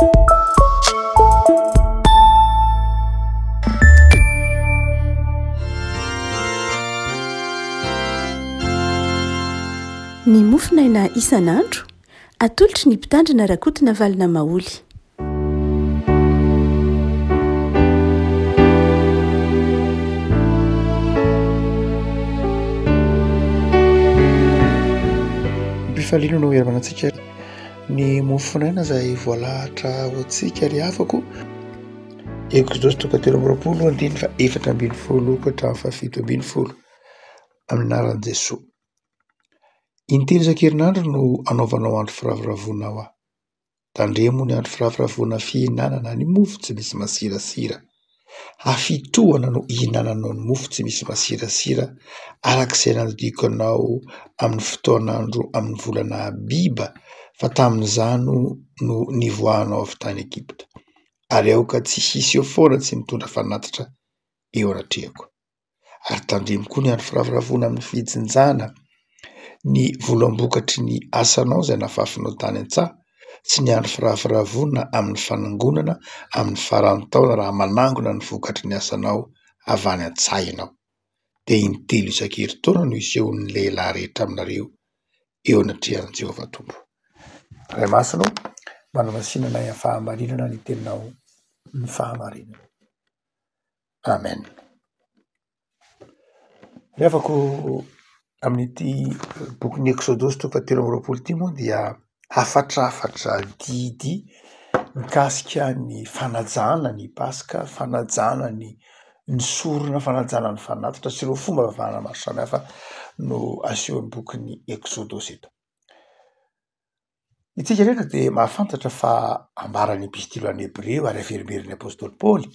Ny mofonaina isan'andro, atolotry ny Mpitandrina Rakotonavalona Maholy. Am-pifaliana no hiarovana antsika ny mofonaina izay voalahatra ho antsika ry havako. Eksodosy toko 23 andininy faha 14 ka hatramin'ny faha 17 amin'ny anaran'i Jesoa. Intelo isan-kerinandro no anaovanao andro firavoravoana ho ahy. Tandremo ny andro firavoravoana fihinanana ny mofo tsy misy masirasira. Hafitohana no ihinananao ny mofo tsy misy masirasira araka izay nandidiako anao amin'ny fotoan'andro amin'ny volana Abiba, fa tamin'izany no nivoahanao avy tany Egypta. Ary aoka tsy hisy eo foana tsy mitondra fanatitra eo anatrehako. Ary tandremo koa ny andro firavoravoana amin'ny fijinjana ny volam-bokatry ny asanao izay nafafinao tany an-tsaha sy ny andro firavoravoana amin'ny fanangonana amin'ny faran'ny taona raha manangona ny vokatry ny asanao avy any an-tsaha ianao. Dia intelo isan-kerintaona no hisehoan'ny lehilahy rehetra aminareo eo anatrehan'i Jehovah Tompo. Ray Masina ô, manamasinana anay amin'ny fahamarinana ny teninao ny fahamarinana. Amen. Ry havako, amin'ity bokin'ny Eksodosy toko fahatelo amby roapolo ity moa dia hafatrafatra didy mikasika ny fanajana ny Paska, fanajana ny ny sorona, fanajana ny fanatitra sy ireo fomba fivavahana maro samihafa no asehon'ny bokin'ny Eksodosy eto. Isika rehetra dia mahafantatra fa ambaran'ny epistily ho an'ny Hebreo ary averimberin'ny apostoly Paoly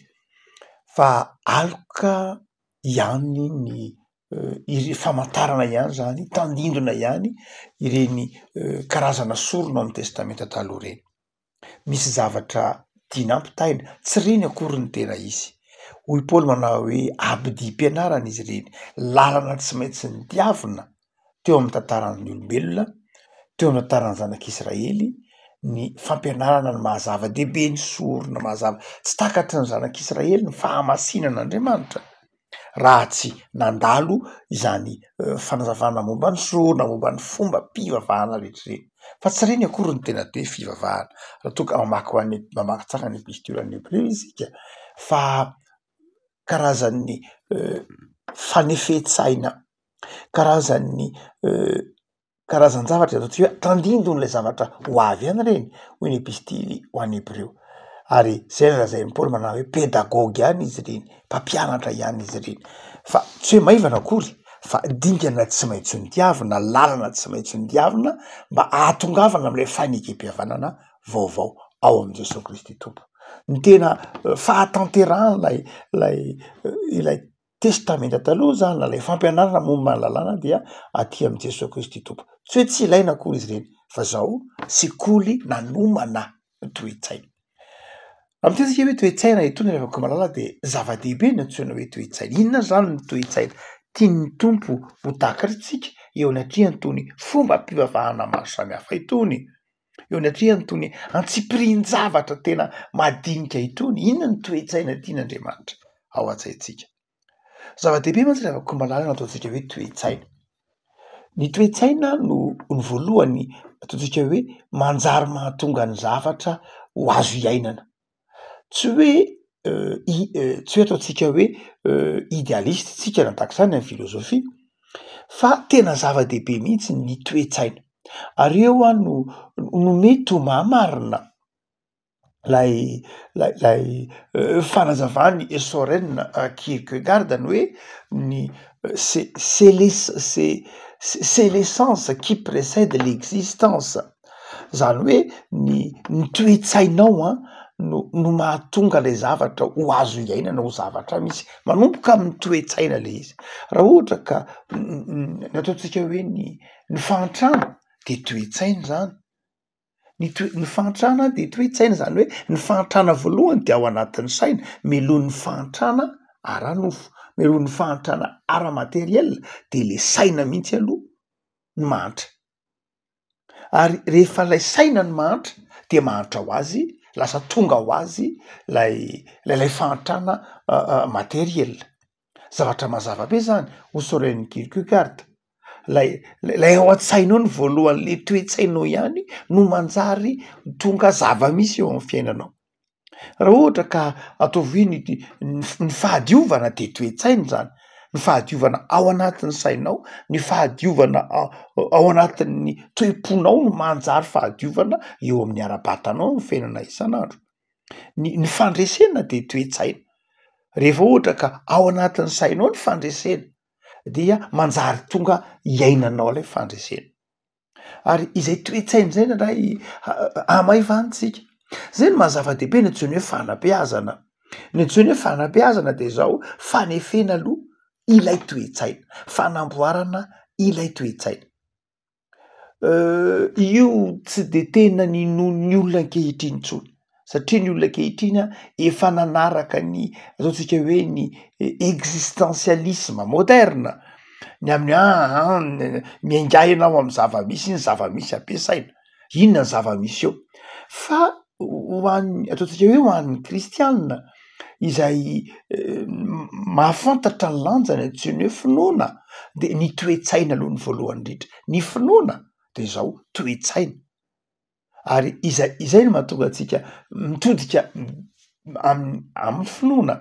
fa aloka ihany ny ire- famantarana ihany izany, tandindona ihany ireny karazana sorona ao amin'ny testamenta taloha ireny. Misy zavatra tiana ampitaina, tsy ireny akory no tena izy. Hoy Paoly manao hoe abidim-pianarana izy ireny, lalana tsy maintsy nodiavina teo amin'ny tantaran'ny olombelona, teo amin'ny tantaran'ny zanak'Israely, ny fampianarana ny maha zava-dehibe ny sorona, maha zava-, tsy takatry ny zanak'Israely ny fahamasinan'Andriamanitra raha tsy nandalo izany fanazavana momba ny sorona, momba ny fombam-pivavahana rehetra ireny, fa tsy ireny akory no tena atao hoe fivavahana, raha toa ka mamaky ho an'ny mamaky tsara ny epistiolan'ny Hebreo isika fa karazan'ny fanefen-tsaina, karazan'ny karazan-javatra ataontsika hoe tandindon'ilay zavatra ho avy ihany ireny hoy ny epistily ho an'ny Hebreo, ary zay no lazain'i Paoly manao hoe pedagogy ihany izy ireny, mpampianatra ihany izy ireny, fa tsy hoe maivana akory fa dingana tsy maintsy nodiavina, lalana tsy maintsy nodiavina mba hahatongavana amin'ilay fanekem-pihavanana vaovao ao amin'i Jesoa Kristy Tompo. Ny tena fahatanterahana ilay ilay ilay Testamenta Taloha izany na ilay fampianarana momba ny lalàna dia aty amin'i Jesoa Kristy Tompo. Tsy hoe tsy ilaina akory izy ireny fa zao sekoly nanomana ny toe-tsaina. Amin'ny teny hoe toe-tsaina itony ry havako malala dia zava-dehibe ny antsoina hoe toe-tsaina. Inona izany ny toe-tsaina tian'ny Tompo ho takatritsika eo anatrehan'itony fombam-pivavahana maro samihafa itony? Eo anatrehan'itony antsipirihin-javatra tena madinika itony, inona ny toe-tsaina tian'Andriamanitra ao an-tsaintsika? Zava-dehibe mantsy ry havako malala ny ataontsika hoe toe-tsaina. Ny toe-tsaina no ny voalohany ataontsika hoe manjary mahatonga ny zavatra ho azo iainana. Tsy hoe i- tsy hoe ataontsika hoe idealiste tsika na tahaka izany amin'ny filôzôfia fa tena zava-dehibe mihitsy ny toe-tsaina ary eo aho no no mety ho mahamarina lay lay lay fanazavan'i Soren Kierkegaard ny hoe ny c'est c'est l'ess- c'est c'est l'essence qui précède l'existence. Zany hoe ny ny toe-tsainao an no no mahatonga le zavatra ho azo iainana ho zavatra misy, manomboka amin'ny toe-tsaina le izy, raha ohatra ka ny ataontsika hoe ny ny fahantrana de toe-tsaina zany, ny toe- ny fahantrana de toe-tsaina zany hoe ny fahantrana voalohany de ao anatin'ny saina, mialoha ny fahantrana ara-nofo, mialoha ny fahantrana ara-materiel de le saina mihitsy aloha no mahantra. Ary rehefa ilay saina no mahantra dia mahantra ho azy lasa tonga ho azy lay lay fahantrana materiel. Zavatra mazava be zany hoy Soren Kierkegaard, lay lay ao an-tsainao ny voalohany le toe-tsainao ihany no manjary tonga zava-misy eo amin'ny fiainanao. Raha ohatra ka ataovy hoe ny ny fahadiovana de toe-tsaina zany, ny fahadiovana ao anatin'ny sainao, ny fahadiovana ao anatin'ny toe-ponao no manjary fahadiovana eo amin'ny ara-batanao amin'ny fiainana isan'andro. Ny ny fandresena de toe-tsaina, rehefa ohatra ka ao anatin'ny sainao ny fandresena dia manjary tonga iainanao lay fandresena. Ary izay toe-tsaina izay indraindray hamaivanintsika. Zay no maha zava-dehibe ny antsoiny hoe fanabeazana. Ny antsoiny hoe fanabeazana de zao, fanefena aloha ilay toe-tsaina, fanamboarana ilay toe-tsaina. Io tsy de tena ninoan'ny olona ankehitriny intsony satria ny olona ankehitriny a efa nanaraka ny ataontsika hoe ny existentialisme moderne, ny amin'ny aa miainga ianao amy zava-misy, ny zava-misy ampiasaina, inona ny zava-misy eo? Fa ho an'ny ataontsika hoe ho an'ny kristianina izay mahafantatra ny lanjany antsoiny hoe finoana de ny toe-tsaina aloha ny voalohany indrindra, ny finoana de zao toe-tsaina ary izay izay no mahatonga antsika mitodika am- amin'ny finoana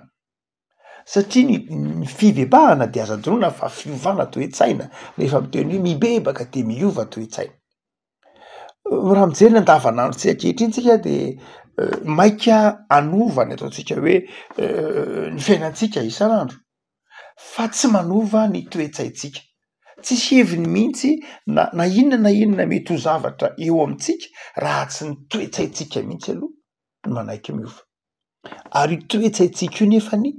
satria ny ny fibebahana de azo adinoina fa fiovana toe-tsaina rehefa miteny hoe mibebaka de miova toe-tsaina. Raha mijery ny andavanandrontsika ankehitriny tsika de maika hanova ny ataontsika hoe ny fiainantsika isan'andro fa tsy manova ny toe-tsaintsika, tsisy heviny mihitsy na na inona na inona mety ho zavatra eo amintsika raha tsy ny toe-tsaintsika mihitsy aloha no manaiky miova. Ary io toe-tsaintsika io nefany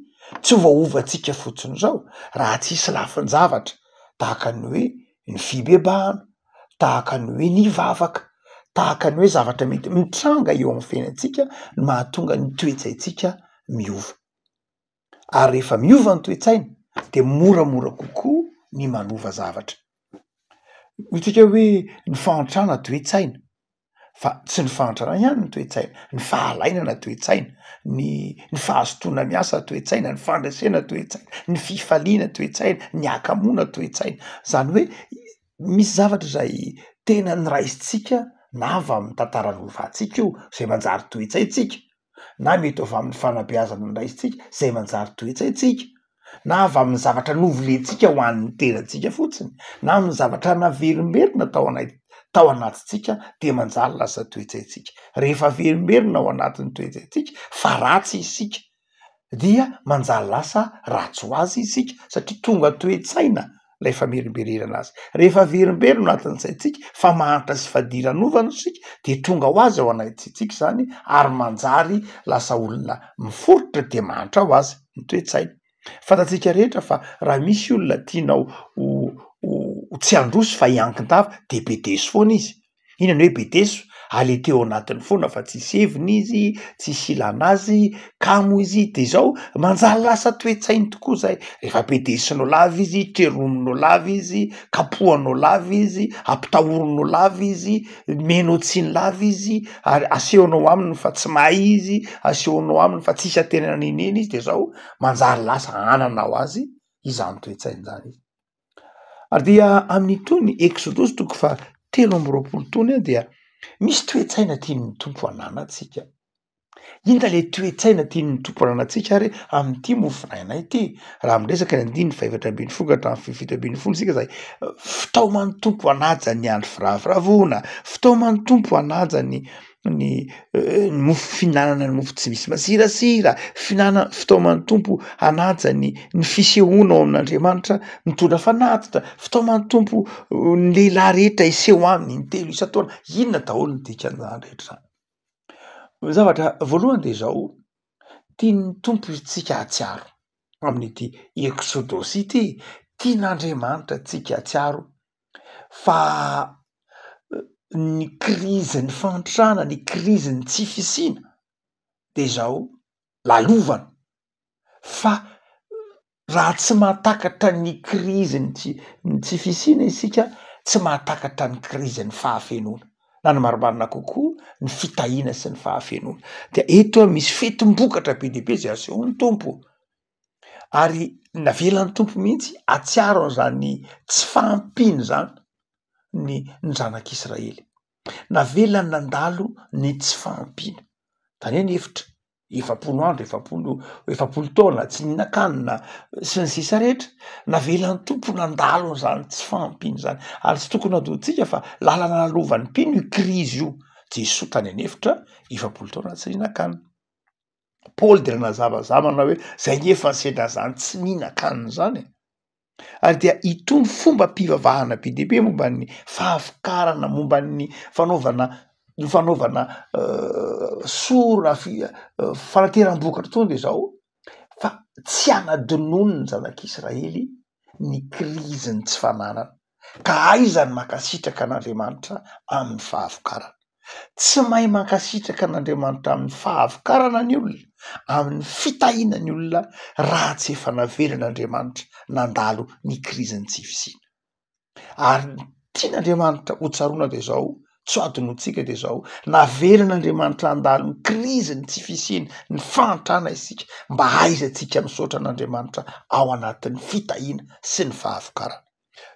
tsy voaovantsika fotsiny izao raha tsisy lafin-javatra tahaka ny hoe ny fibebahana, tahaka ny hoe ny vavaka, tahaka ny hoe zavatra mety mitranga eo amin'ny fiainantsika no mahatonga ny toe-tsaintsika miova. Ary rehefa miova ny toe-tsaina de moramora kokoa ny manova zavatra. Hoy tsika hoe ny fahantrana toe-tsaina. Fa tsy ny fahantrana ihany ny toe-tsaina, ny fahalainana toe-tsaina, ny ny fahazotoana miasa toe-tsaina, ny fandresena toe-tsaina, ny fifaliana toe-tsaina, ny hakamoana toe-tsaina, zany hoe misy zavatra zay tena noraisintsika na avy amin'ny tantara novantsika io zay manjary toe-tsaintsika, na mety ho avy amin'ny fanabeazana noraisintsika zay manjary toe-tsaintsika, na avy amin'ny zavatra novolentsika ho an'ny tenantsika fotsiny, na amin'ny zavatra naverimberina tao anay- tao anatintsika de manjary lasa toe-tsaintsika. Rehefa averimberina ao anatin'ny toe-tsaintsika fa ratsy isika dia manjary lasa ratsy ho azy isika satria tonga toe-tsaina lay famerimberenana azy. Rehefa averimberina ao anatin'ny saintsika fa mahantra sy fadiranovana isika de tonga ho azy ao anatintsika izany ary manjary lasa olona miforitra de mahantra ho azy ny toe-tsaina. Fantatsika rehetra fa raha misy olona tianao ho ho tsy handroso fa hiankin-dava de bedeso foana izy. Inona ny hoe bedeso? Aleteo ao anatiny foana fa tsisy heviny izy, tsisy ilana azy, kamo izy, de zao manjary lasa toe-tsainy tokoa zay, rehefa bedesinao lava izy, trerominao lava izy, kapohanao lava izy, ampitahorinao lava izy, omenao tsiny lava izy, ary asehonao aminy fa tsy mahay izy, asehonao aminy fa tsisy antenaina n'inon'inona izy, de zao manjary lasa anana ho azy izany toe-tsainy zany. Ary dia amin'itony Eksodosy toko faha 23 itony dia misy toe-tsaina tian'ny Tompo hananantsika. Inona ilay toe-tsaina tian'ny Tompo hananantsika ary amin'ity mofonaina ity? Raha miresaka ny andininy faha-14 ka hatramin'ny faha-17 isika izay fitaoman'ny Tompo hanaja ny andro firavoravoana, fitaoman'ny Tompo hanaja ny ny ny mofo fihinanana ny mofo tsy misy masirasira, fihinana- fitaoman'ny Tompo hanaja ny ny fisehoana ao amin'Andriamanitra mitondra fanatitra, fitaoman'ny Tompo ny lehilahy rehetra hiseho aminy intelo isan-taona, inona daholo ny dikan'izany rehetra izany? Ny zavatra voalohany de izao, tian'ny Tompo isika hahatsiaro amin'ity eksodosy ity, tian'Andriamanitra antsika hahatsiaro fa ny krizin'ny fahantrana, ny krizin'ny tsy fisiana de zao lalovana fa raha tsy mahatakatra ny krizin'ny tsy ny tsy fisiana isika tsy mahatakatra ny krizin'ny fahafenoana. Na ny marimarina kokoa, ny fitahiana sy ny fahafenoana. Dia eto misy fetim-bokatra be dia be izay asehon'ny Tompo. Ary navelan'ny Tompo mihitsy hahatsiaro an'izany tsy fahampiana izany ny ny zanak'Israely. Navelany nandalo ny tsy fahampiana. Tany an'efitra, 40 andro, 40, 40 taona tsy nihinan-kanina sy ny sisa rehetra. Navelan'ny Tompo nandalo an'izany tsy fahampiana izany. Ary tsy tokony hadinontsika fa lalana lalovan'ny mpino io krizy io. Jesoa tany an'efitra, 40 taona tsy nihinan-kanina. Paoly dia nanazava manao hoe zay nge efa nisedra an'izany tsy mihinan-kanina izany e! Ary dia itony fombam-pivavahana be dia be momba ny fahavokarana, momba ny fanaovana ny fanaovana sorona fi- fanateram-bokatra itony de zao fa tsy hanadinoany ny zanak'Israely ny krizin'ny tsy fananana. Ka aiza ny mankasitraka an'Andriamanitra amin'ny fahavokarana? Tsy mahay mankasitraka an'Andriamanitra amin'ny fahavokarana ny olona, amin'ny fitahiana ny olona raha tsy efa navelan'Andriamanitra nandalo ny krizin'ny tsy fisiana. Ary ny tian'Andriamanitra ho tsaroana dia izao, tsy ho adinointsika dia izao, navelan'Andriamanitra handalo ny krizin'ny tsy fisiana, ny fahantrana isika, mba hahaizantsika misaotra an'Andriamanitra ao anatin'ny fitahiana sy ny fahavokarana.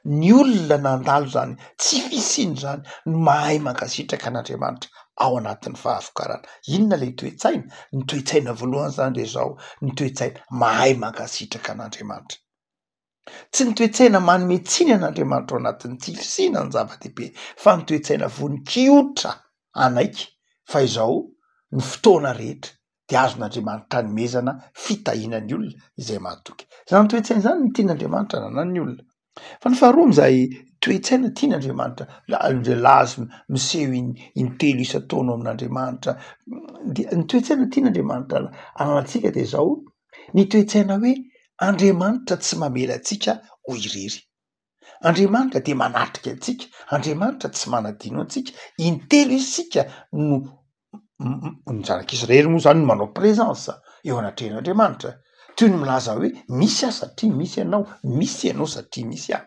Ny olona nandalo izany tsy fisiana izany no mahay mankasitraka an'Andriamanitra ao anatin'ny fahavokarana. Inona ilay toe-tsaina? Ny toe-tsaina voalohany izany dia izao, ny toe-tsaina mahay mankasitraka an'Andriamanitra. Tsy ny toe-tsaina manome tsiny an'Andriamanitra ao anatin'ny tsy fisiana no zava-dehibe fa ny toe-tsaina vonon-kiotra hanaiky fa izao ny fotoana rehetra dia azon'Andriamanitra anomezana fitahiana ny olona izay mahatoky. Izany toe-tsaina izany no tian'Andriamanitra ananan'ny olona. Fa ny faharoa amin'izay toe-tsaina tian'Andriamanitra, indray laza miseho intelo isan-taona ao amin'Andriamanitra, dia ny toe-tsaina tian'Andriamanitra ananantsika dia izao, ny toe-tsaina hoe Andriamanitra tsy mamela antsika ho irery. Andriamanitra dia manatrika antsika, Andriamanitra tsy manadino antsika, intelo isika no ny zanak'Israely moa zany no manao présence eo anatrehan'Andriamanitra, toy ny milaza hoe misy aho satria misy ianao, misy ianao satria misy aho.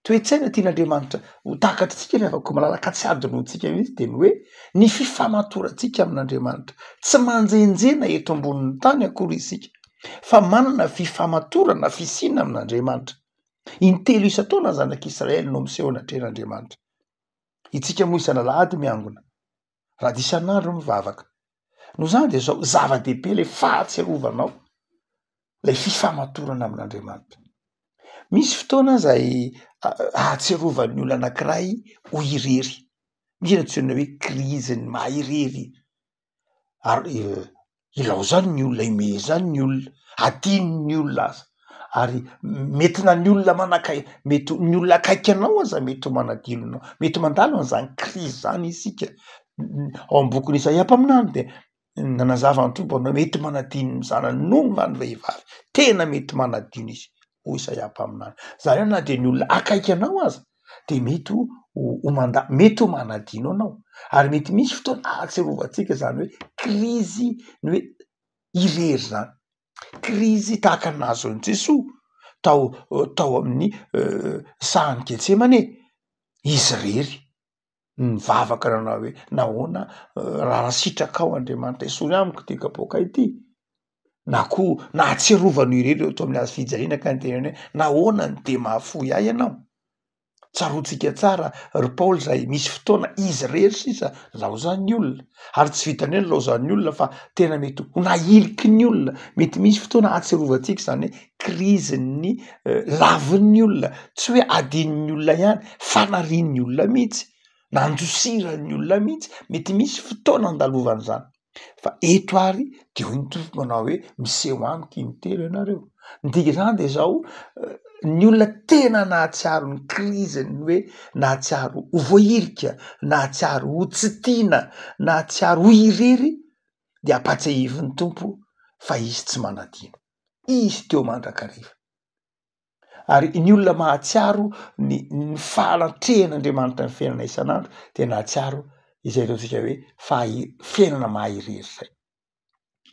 Toe-tsaina tian'Andriamanitra ho takatritsika ry havako malala ka tsy hadinointsika mihitsy dia ny hoe ny fifamatorantsika amin'Andriamanitra. Tsy manjenjena eto ambonin'ny tany akory isika fa manana fifamatorana, fisiana amin'Andriamanitra. Intelo isan-taona ny zanak'Israely no miseho anatrehan'Andriamanitra. Itsika moa isan'alahady miangona, raha dia isan'andro mivavaka. Noho izany dia izao, zava-dehibe ilay fahatsiarovanao ilay fifamatorana amin'Andriamanitra. Misy fotoana izay ahatsiarovan'ny olona anankiray ho irery. Misy ny antsoina hoe krizin'ny maha irery. Ary ilaozany ny olona, imehezany ny olona, adinony olona aza, ary mety na ny olona manakay-, mety ny olona akaiky anao aza mety ho manadino anao, mety mandalo an'izany krizy zany isika, ao amin'ny bokin'i Isaia mpaminany dia nanazava ny Tompo anao mety manadino ny zanany nono va ny vehivavy, tena mety manadino izy hoy Isaia mpaminany, zany hoe na dia ny olona akaiky anao aza de mety ho ho manda- mety ho manadino anao ary mety misy fotoana ahatsiarovantsika zany hoe krizy ny hoe irery zany, krizy tahaka ny nahazo an'i Jesoa tao tao amin'ny sahan'i Getsemane, izy irery nivavaka nanao hoe nahoana raha sitrakao Andriamanitra esory amiko ity kapoaka ity, na koa nahatsiarovany irery eo teo amin'ny hazo fijaliana ka nitenenany hoe nahoana no dia mahafoy ahy ianao? Tsaroantsika tsara ry Paoly izay misy fotoana izy irery sisa nilaozan'ny olona, ary tsy vitan'ny hoe nilaozan'ny olona fa tena mety ho nahiliky ny olona, mety misy fotoana ahatsiarovantsika izany hoe krizin'ny lavin'ny olona, tsy hoe adinon'ny olona ihany fa narian'ny olona mihitsy, nandosiran'ny olona mihitsy, mety misy fotoana andalovan'izany. Fa eto ary de hoy ny Tompo manao hoe miseho amiko intelo ianareo. Ny dikan'izany de zao, ny olona tena nahatsiaro ny krizin'ny hoe nahatsiaro ho voahilika, nahatsiaro ho tsy tiana, nahatsiaro ho irery de ampatsiahivin'ny Tompo fa izy tsy manadino, izy teo mandrakariva. Ary ny olona mahatsiaro ny ny fahanatrehan'Andriamanitra ny fiainana isan'andro dia nahatsiaro izay ataontsika hoe faha- fiainana maha irery izay.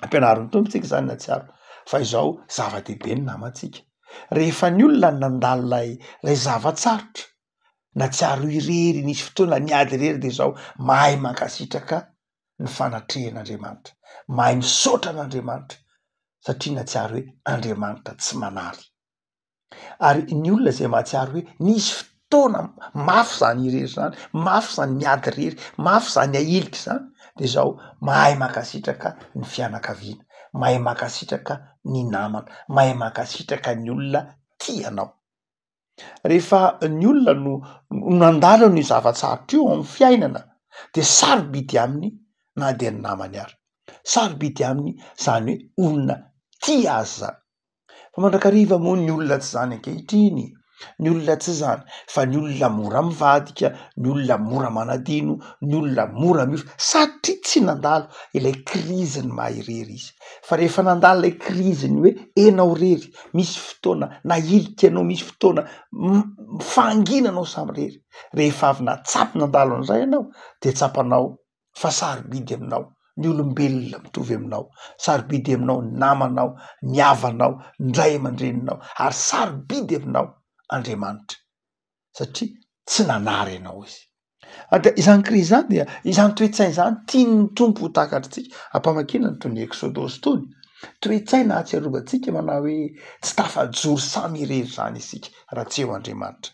Ampianarin'ny Tompo tsika izany nahatsiaro fa izao zava-dehibe ny namantsika. Rehefa ny olona nandalo ilay ilay zava-tsarotra. Nahatsiaro irery, nisy fotoana niady irery de zao mahay mankasitraka ny fanatrehan'Andriamanitra, mahay misaotra an'Andriamanitra satria nahatsiaro hoe Andriamanitra tsy manary. Ary ny olona izay mahatsiaro hoe nisy fotoana mafy izany irery izany, mafy izany miady irery, mafy izany ahilika izany, de zao mahay mankasitraka ny fianakaviana, mahay mankasitraka ny namana, mahay mankasitraka ny olona tia anao. Rehefa ny olona no nandalo an'io zava-tsarotra io ao amin'ny fiainana de sarobidy aminy na dia ny namany ary, sarobidy aminy zany hoe olona tia azy zany. Fa mandrakariva moa ny olona tsy izany ankehitriny, ny olona tsy izany fa ny olona mora mivadika, ny olona mora manadino, ny olona mora miova satria tsy nandalo ilay krizin'ny maha irery izy. Fa rehefa nandalo ilay krizin'ny hoe enao irery, misy fotoana nahilika anao, misy fotoana fahanginanao samirery, rehefa avy nahatsapa nandalo an'izay ianao de tsapanao fa sarobidy aminao ny olombelona mitovy aminao, sarobidy aminao ny namanao, ny havanao, ny ray aman-dreninao ary sarobidy aminao Andriamanitra satria tsy nanary anao izy. Ary dia izany krizy izany dia izany toe-tsaina izany tian'ny Tompo ho takatritsika, ampamakiana ny toy ny Eksodosy tony, toe-tsaina ahatsiarovantsika manao hoe tsy tafajoro samy irery izany isika raha tsy eo Andriamanitra.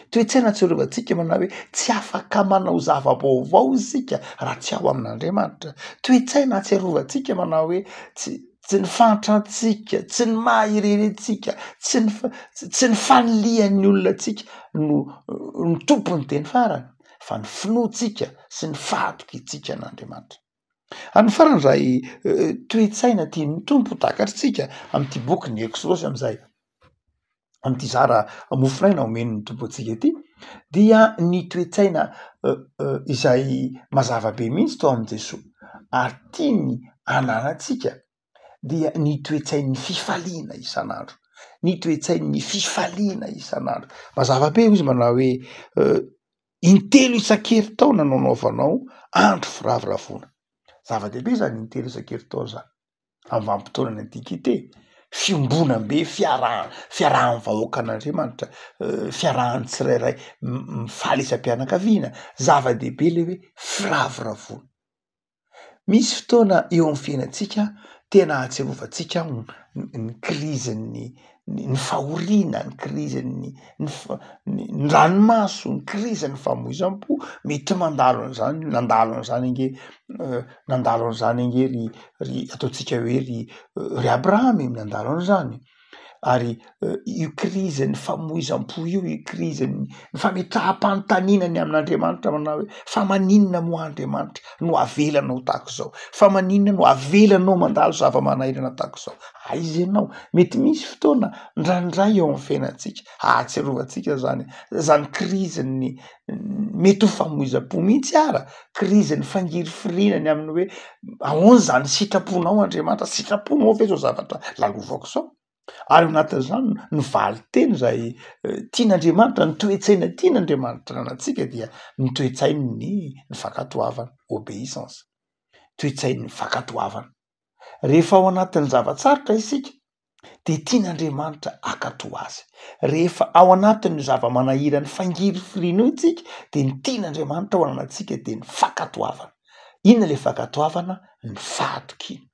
Toe-tsaina ahatsiarovantsika manao hoe tsy afaka manao zava-baovao isika raha tsy ao amin'Andriamanitra. Toe-tsaina ahatsiarovantsika manao hoe tsy tsy ny fahantrantsika, tsy ny maha irery antsika, tsy ny fa- tsy ny fanilihan'ny olona antsika no no tompon'ny teny farany fa ny finoantsika sy ny fahatokiantsika an'Andriamanitra. Ary ny farany izay toe-tsaina tian'ny Tompo ho takatritsika amin'ity bokin'ny Eksodosy amin'izay amin'ity zara mofonaina omen'ny Tompo antsika ity dia ny toe-tsaina izay mazava be mihitsy tao amin'i Jesoa ary tiany ananantsika dia ny toe-tsain'ny fifaliana isan'andro, ny toe-tsain'ny fifaliana isan'andro. Mazava be hoy izy manao hoe intelo isan-kerintaona no anaovanao andro firavoravoana. Zava-dehibe izany intelo isan-kerintaona izany amin'ny vanim-potoanan'ny antiquité, fiombonam-be, fiaraha- fiarahan'ny vahoakan'Andriamanitra, fiarahan'ny tsirairay mifaly isam-pianakaviana, zava-dehibe le hoe firavoravoana. Misy fotoana eo amin'ny fiainantsika tena ahatsiarovantsika ny krizin'ny ny fahoriana, ny krizin'ny ny fa- ny ranomaso, ny krizin'ny famoizam-po, mety mandalo an'izany, nandalo an'izany ange nandalo an'izany ange ry ry ataontsika hoe ry ry Abrahama e, nandalo an'izany. Ary io krizin'ny famoizam-po io, io krizin'ny fametraham-panontaniana ny amin'Andriamanitra manao hoe fa maninona moa Andriamanitra no avelanao tahaka izao? Fa maninona no avelanao mandalo zava-manahirana tahaka izao? Aiza ianao? Mety misy fotoana indraindray eo amin'ny fiainantsika ahatsiarovantsika zany, zany krizin'ny mety ho famoizam-po mihitsy ara, krizin'ny fangirifiriana ny amin'ny hoe ahoana izany sitraponao Andriamanitra, sitraponao ve zao zavatra lalovako zao? Ary ao anatin'izany ny valin-teny izay tian'Andriamanitra, ny toe-tsaina tian'Andriamanitra ananantsika dia ny toe-tsain'ny ny fankatoavana, obéissance, toe-tsain'ny fankatoavana. Rehefa ao anatin'ny zava-tsarotra isika dia tian'Andriamanitra hankatò azy. Rehefa ao anatin'io zava-manahiran'ny fangirifiriana io isika dia ny tian'Andriamanitra ho ananantsika dia ny fankatoavana. Inona ilay fankatoavana? Ny fahatokiana.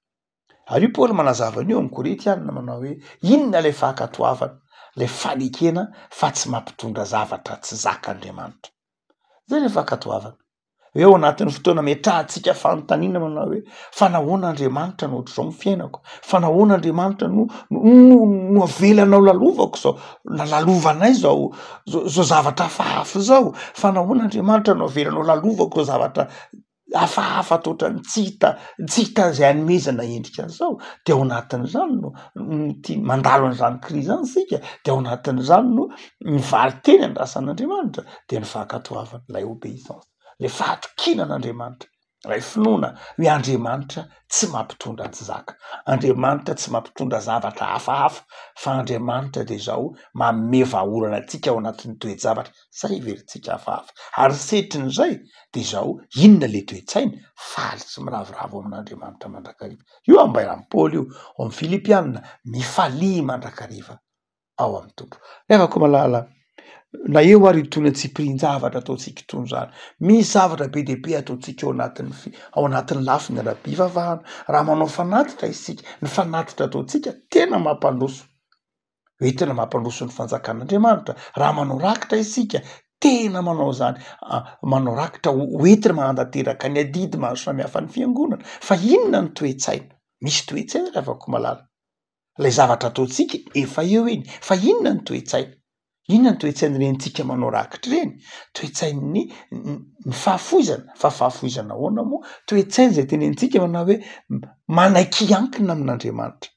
Ary io Paoly manazava an'io amin'ny Korintiana manao hoe inona ilay fankatoavana? Ilay fanekena fa tsy mampitondra zavatra tsy zaka Andriamanitra. Zay ilay fankatoavana. Hoe ao anatin'ny fotoana ametrahantsika fanontaniana manao hoe fa nahoana Andriamanitra no ohatr'izao ny fiainako? Fa nahoana Andriamanitra no no no avelanao lalovako zao na lalovanay zao zao zao zavatra hafahafa zao? Fa nahoana Andriamanitra no avelanao lalovako zao zavatra hafahafa toa ohatran'ny tsy hita tsy hita izay hanomezana endrika an'izao? De ao anatin'izany no no tia mandalo an'izany krizy zany isika de ao anatin'izany no ny valin-teny andrasan'Andriamanitra dia ny fankatoavana, ilay obéissance, ilay fahatokiana an'Andriamanitra, ilay finoana hoe Andriamanitra tsy mampitondra tsy zaka, Andriamanitra tsy mampitondra zavatra hafahafa fa Andriamanitra dia izao manome vahaolana antsika ao anatin'ny toe-javatra izay heverintsika hafahafa, ary setrin'izay dia izao inona ilay toe-tsaina? Faly sy miravoravo amin'Andriamanitra mandrakariva. Io ambaran'i Paoly io ao amin'ny Filipiana, mifalia mandrakariva. ao amin'ny Tompo. Ry havako malala, Na eo ary itony antsipirihin-javatra ataontsika itony izany, misy zavatra be dia be ataontsika ao anatin'ny fi- ao anatin'ny lafiny ara-pivavahana. Raha manao fanatitra isika, ny fanatitra ataontsika tena mampandroso, entina mampandroso ny fanjakan'Andriamanitra. Raha manao rakitra isika, tena manao izany, manao rakitra ho entina manatanteraka ny adidy maro samihafa ny fiangonana. Fa inona ny toe-tsaina? Misy toe-tsaina ry havako malala. Ilay zavatra ataontsika efa eo iny, fa inona ny toe-tsaina? Inona ny toe-tsain'irentsika manao rakitra ireny? Toe-tsain'ny ny fahafoizana, fa fahafoizana ahoana moa? Toe-tsaina izay tenenintsika manao hoe manaiky hiankina amin'Andriamanitra,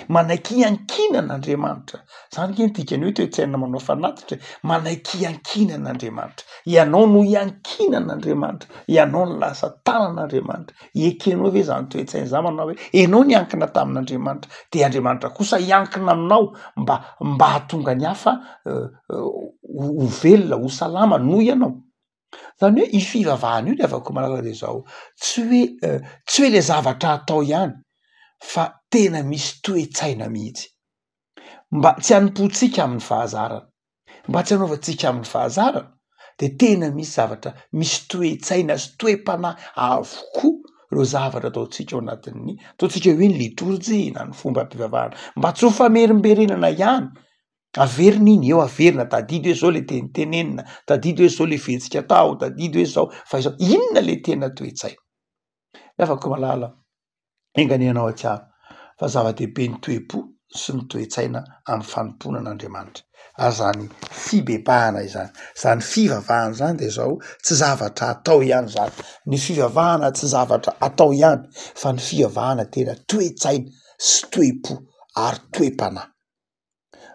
manaiky hiankinana Andriamanitra, zany nge ny dikany hoe toe-tsaina manao fanatitra e, manaiky hiankinana Andriamanitra, ianao no hiankinan'Andriamanitra, ianao no lasa tanan'Andriamanitra, Ekenao ve izany toe-tsaina izany manao hoe ianao niankina tamin'Andriamanitra dia Andriamanitra kosa hiankina aminao mba mba hahatonga ny hafa ho velona, ho salama noho ianao? Zany hoe io fivavahana io ry havako malala de zao, tsy hoe tsy hoe le zavatra atao ihany fa tena misy toe-tsaina mihitsy mba tsy hanompoantsika amin'ny fahazarana. Mba tsy hanaovantsika amin'ny fahazarana de tena misy zavatra misy toe-tsaina sy toe-panahy avokoa ireo zavatra ataontsika ao anatin'ny ataontsika hoe ny litorjia na ny fombam-pivavahana mba tsy ho famerimberenana ihany, averina iny eo averina tadidy hoe zao le teny tenenina, tadidy hoe zao le fihetsika atao, tadidy hoe zao fa izao, inona le tena toe-tsaina? Ry havako malala. Enga anie ianao hahatsiaro fa zava-dehibe ny toe-po sy ny toe-tsaina amin'ny fanompoana an'Andriamanitra. Ary izany fibebahana izany, izany fivavahana izany dia izao, tsy zavatra atao ihany izany. Ny fivavahana tsy zavatra atao ihany fa ny fivavahana tena toe-tsaina sy toe-po ary toe-panahy.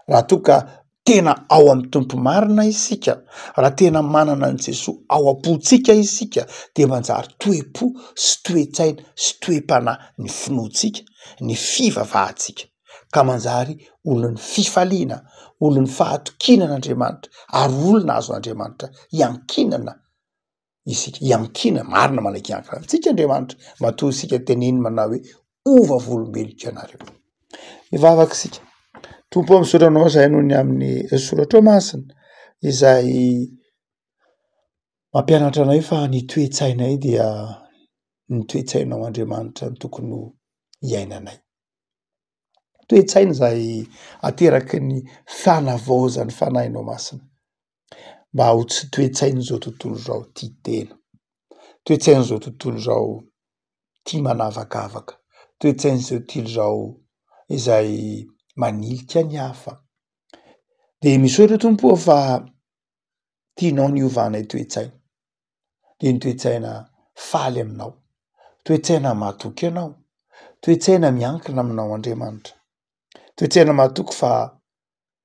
Raha toa ka tena ao amin'ny Tompo marina isika, raha tena manana an'i Jesoa ao am-pontsika isika dia manjary toe-po sy toe-tsaina sy toe-panahy ny finoantsika, ny fivavahantsika, ka manjary olon'ny fifaliana, olon'ny fahatokiana an'Andriamanitra ary olona azon'Andriamanitra iankinana isika hiankina, marina manaiky hiankina amintsika Andriamanitra, matoa isika teneniny manao hoe ho vavolombeloko ianareo. Hivavaka isika. Tompo ô, misaotra anao izahay noho ny amin'ny soratrao masina izay mampianatra anay fa ny toe-tsainay dia ny toe-tsainao Andriamanitra no tokony ho iainanay. Toe-tsaina izay ateraky ny fanavaozan'ny fanahinao masina. Mba ho tsy toe-tsain'izao tontolo izao tia tena, toe-tsain'izao tontolo izao tia manavakavaka, toe-tsain'izao tontolo izao izay manilika ny hafa. De misaotra Tompo ô fa tianao ny hiovanay toe-tsaina, dia ny toe-tsaina faly aminao, toe-tsaina matoky anao, toe-tsaina miankina aminao Andriamanitra, toe-tsaina matoky fa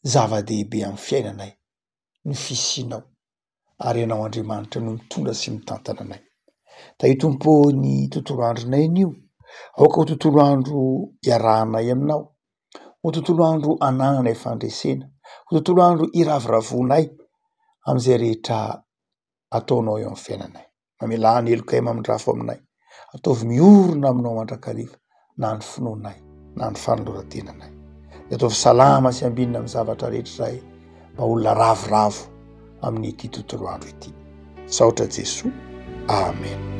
zava-dehibe amin'ny fiainanay ny fisianao ary ianao Andriamanitra no mitondra sy mitantana anay. Tahio Tompo ô ny tontolo andronay anio, aoka ho tontolo andro iarahanay aminao, ho tontolo andro anananay fandresena, ho tontolo andro iravoravoanay amin'izay rehetra ataonao eo amin'ny fiainanay. Mamelà ny helokay mamindrafo aminay. Ataovy miorina aminao mandrakariva na ny finoanay na ny fanoloran-tenanay. Ataovy salama sy ambinina amin'ny zavatra rehetra izahay mba olona ravoravo amin'ity tontolo andro ity. Saotra Jesoa. Amen.